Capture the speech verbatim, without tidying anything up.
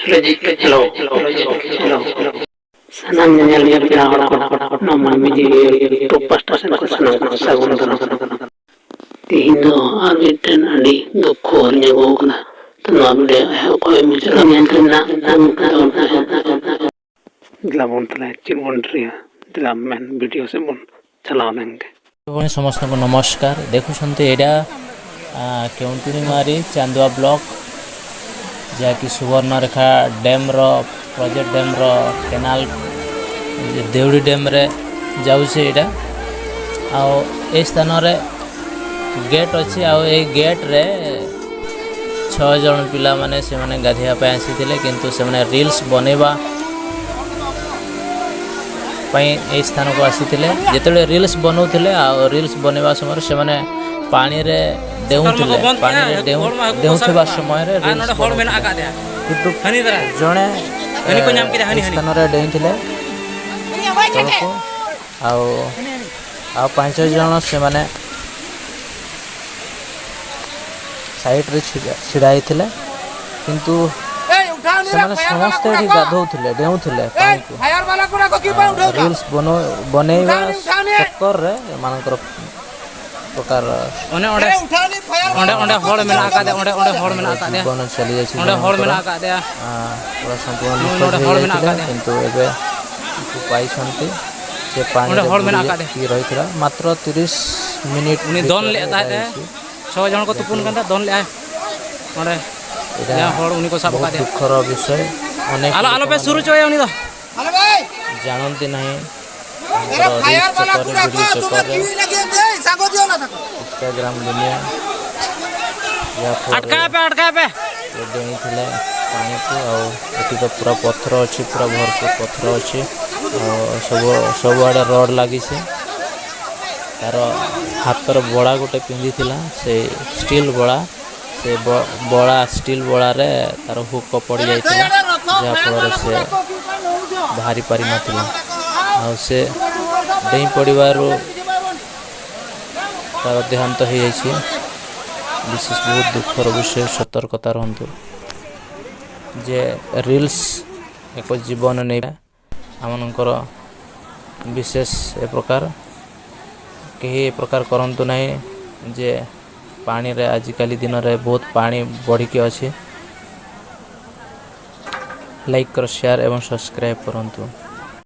Hello, hello, hello. ᱥᱟᱱᱟᱢ ᱧᱮᱧᱮᱞᱤᱭᱟᱹ ᱯᱮᱲᱟ ᱦᱚᱲ ᱠᱚ, ᱱᱚᱣᱟ ᱢᱟᱹᱱᱢᱤ ᱡᱤᱣᱤ YouTube ᱯᱟᱦᱴᱟ ᱥᱮᱱ ᱠᱷᱚᱱ ᱥᱟᱱᱟᱢ ᱠᱚ ᱥᱟᱹᱜᱩᱱ ᱫᱟᱨᱟᱢ᱾ ᱛᱮᱦᱮᱧ ᱫᱚ ᱟᱨ ᱢᱤᱫᱴᱮᱱ ᱟᱹᱰᱤ ᱫᱩᱠ ᱠᱷᱚᱵᱚᱨ ᱧᱟᱢᱚᱜ ᱠᱟᱱᱟ᱾ ᱛᱚ, ᱱᱚᱣᱟ video ᱮᱦᱚᱵ ᱠᱷᱚᱱ ᱢᱩᱪᱟᱹᱫ ᱧᱮᱞ ᱨᱮᱱᱟᱜ ᱠᱩᱨᱩᱢᱩᱴᱩ ᱛᱟᱵᱚᱱ ᱯᱮ᱾ ᱫᱮᱞᱟ ᱵᱚᱱ ᱛᱟᱦᱞᱮ ᱪᱮᱫ ᱵᱚᱱ ᱨᱤᱭᱟ? ᱫᱮᱞᱟ ᱢᱮᱱ video ᱥᱮᱫ ᱵᱚᱱ ᱪᱟᱞᱟᱣ ᱞᱮᱱ ᱜᱮ᱾ ସମସ୍ତଙ୍କୁ ନମସ୍କାର। ଦେଖୁଛନ୍ତି ଏଇଟା, ଆ, କେଉଁଟୁଣି ମାରି ଚାନ୍ଦୁଆ ବ୍ଲକ, ଯାହାକି ସୁବର୍ଣ୍ଣରେଖା ଡ୍ୟାମ୍ର, ପ୍ରୋଜେକ୍ଟ ଡ୍ୟାମ୍ର କେନାଲ ଦେଉଡ଼ି ଡ୍ୟାମ୍ରେ ଯାଉଛି ଏଇଟା। ଆଉ ଏ ସ୍ଥାନରେ ଗେଟ୍ ଅଛି, ଆଉ ଏଇ ଗେଟ୍ରେ ଛଅ ଜଣ ପିଲାମାନେ ସେମାନେ ଗାଧୋଇବା ପାଇଁ ଆସିଥିଲେ, କିନ୍ତୁ ସେମାନେ ରିଲ୍ସ ବନେଇବା ପାଇଁ ଏହି ସ୍ଥାନକୁ ଆସିଥିଲେ। ଯେତେବେଳେ ରିଲ୍ସ ବନଉଥିଲେ, ଆଉ ରିଲ୍ସ ବନେଇବା ସମୟରେ ସେମାନେ ପାଣିରେ ଡେଉଁଥିଲେ। ପାଣିରେ ଡେଉଁ-, ଡେଉଁଥିବା ସମୟରେ ରିଲ୍ସ ବନଉଥିଲେ। କିନ୍ତୁ ଜଣେ, ଏ, ଏହି ସ୍ଥାନରେ ଡେଇଁଥିଲେ ତଳକୁ। ଆଉ, ଆଉ ପାଞ୍ଚ ଜଣ ସେମାନେ ସାଇଡ୍ରେ ଛିଡ଼ା, ଛିଡ଼ା ହେଇଥିଲେ। କିନ୍ତୁ ସେମାନେ ସମସ୍ତେ ଏଠି ଗାଧଉଥିଲେ, ଡେଉଁଥିଲେ ପାଣିକୁ। ରିଲ୍ସ ବନ-, ବନେଇବା ଚକ୍କରରେ ଏମାନଙ୍କର ପ୍ରକାର ᱚᱱᱮ ᱚᱸᱰᱮ, ᱚᱸᱰᱮ, ᱚᱸᱰᱮ ᱦᱚᱲ ᱢᱮᱱᱟᱜ ᱟᱠᱟᱫᱮᱭᱟ, ᱚᱸᱰᱮ, ᱚᱸᱰᱮ ᱦᱚᱲ ᱢᱮᱱᱟᱜ ᱟᱠᱟᱫᱮᱭᱟ᱾ ᱡᱤᱵᱚᱱ ᱪᱟᱞᱤ ଯାଇଛି ᱚᱸᱰᱮ ᱦᱚᱲ ᱡᱟᱦᱟᱸ ᱢᱮᱱᱟᱜ ᱟᱠᱟᱫᱮᱭᱟ᱾ ᱟ, ପୁରା ସମ୍ପୂର୍ଣ୍ଣ ᱱᱩᱭ ନିଖୋଜ ᱱᱚᱰᱮ ᱦᱚᱲ ᱢᱮᱱᱟᱜ ହେଇଯାଇଥିଲେ, ᱟᱠᱟᱫᱮᱭᱟ᱾ କିନ୍ତୁ ଏବେ ତାଙ୍କୁ ପାଇଛନ୍ତି। ସେ ପାଣିରେ ᱚᱸᱰᱮ ᱦᱚᱲ ᱢᱮᱱᱟᱜ ᱵᱩଡ଼ି ᱟᱠᱟᱫᱮᱭᱟ᱾ ᱡᱟଇ-, ରହିଥିଲା। ମାତ୍ର ତିରିଶ ମିନିଟ୍ ᱩᱱᱤ ᱫᱚᱱ ଭିତରେ ᱞᱮᱫ ᱛᱟᱦᱮᱸᱫ ᱮ᱾ ଯାଇଛି। ᱪᱷᱚ ᱡᱚᱱ ᱠᱚ ᱛᱩᱯᱩᱱ ᱠᱟᱱ ᱛᱟᱦᱮᱸᱫ, ᱫᱚᱱ ᱞᱮᱫ ᱟᱭ᱾ ᱚᱸᱰᱮ ᱮᱴᱟ ᱡᱟᱦᱟᱸ ᱦᱚᱲ ᱩᱱᱤ ᱠᱚ ᱥᱟᱵ ᱵᱚᱦᱩᱛ ᱟᱠᱟᱫᱮᱭᱟ᱾ ᱫᱩᱠᱷᱚᱨ ᱵᱤᱥᱚᱭ। ᱚᱱᱮᱠ ᱟᱞᱚ, ᱟᱞᱚᱯᱮ ᱞᱳᱠᱢᱟᱱᱮ ᱥᱩᱨ ᱦᱚᱪᱚᱣᱟᱭᱟ ᱩᱱᱤ ᱫᱚ᱾ ᱡᱟᱱᱚᱱᱛᱤ ᱱᱟᱦᱤ ᱟᱢᱟᱨ ᱨᱤᱞᱥ ᱪᱚᱠᱚᱨ ᱨᱮ, ᱵᱷᱤᱰᱤᱭᱳ ᱪᱚᱠᱚᱨ ᱨᱮ, ᱤᱱᱥᱴᱟᱜᱨᱟᱢ ᱫᱩᱱᱤᱭᱟ, ᱡᱟᱦᱟᱸ ᱯᱷᱳᱱ ᱨᱮ ᱟᱴᱠᱟᱣ ᱯᱮ, ᱟᱴᱠᱟᱣ ᱯᱮ᱾ ᱰᱮᱝ ᱛᱷᱤᱞᱮ ᱯᱟᱱᱤ ᱠᱚ, ଆଉ ଏଠି ତ ପୁରା ପଥର ଅଛି, ପୁରା ଭରପୁର ପଥର ଅଛି। ଆଉ ସବୁ, ସବୁଆଡ଼େ ରଡ୍ ଲାଗିଛି। ତାର ହାତରେ ବଡ଼ା ଗୋଟେ ପିନ୍ଧିଥିଲା, ସେ ଷ୍ଟିଲ୍ ବଡ଼ା। ସେ ବ-, ବଡ଼ା, ଷ୍ଟିଲ୍ ବଡ଼ାରେ ତାର ହୁକ୍ ପଡ଼ିଯାଇଥିଲା, ଯାହାଫଳରେ ସେ ବାହାରି ପାରିନଥିଲା। ଆଉ ସେ ଡେଇଁ ପଡ଼ିବାରୁ ତାର ଦେହାନ୍ତ ହେଇଯାଇଛି। ବିଶେଷ ବହୁତ ଦୁଃଖର ବିଷୟ, ସତର୍କତା ରୁହନ୍ତୁ। ଯେ ରିଲ୍ସ ଏକ ଜୀବନ ନେଇ ଆମମାନଙ୍କର ବିଶେଷ ଏ ପ୍ରକାର କେହି ଏ ପ୍ରକାର କରନ୍ତୁ ନାହିଁ ଯେ ପାଣିରେ ଆଜିକାଲି ଦିନରେ ବହୁତ ପାଣି ବଢ଼ିକି ଅଛି। ଲାଇକ୍ କର, ସେୟାର ଏବଂ ସବସ୍କ୍ରାଇବ୍ କରନ୍ତୁ।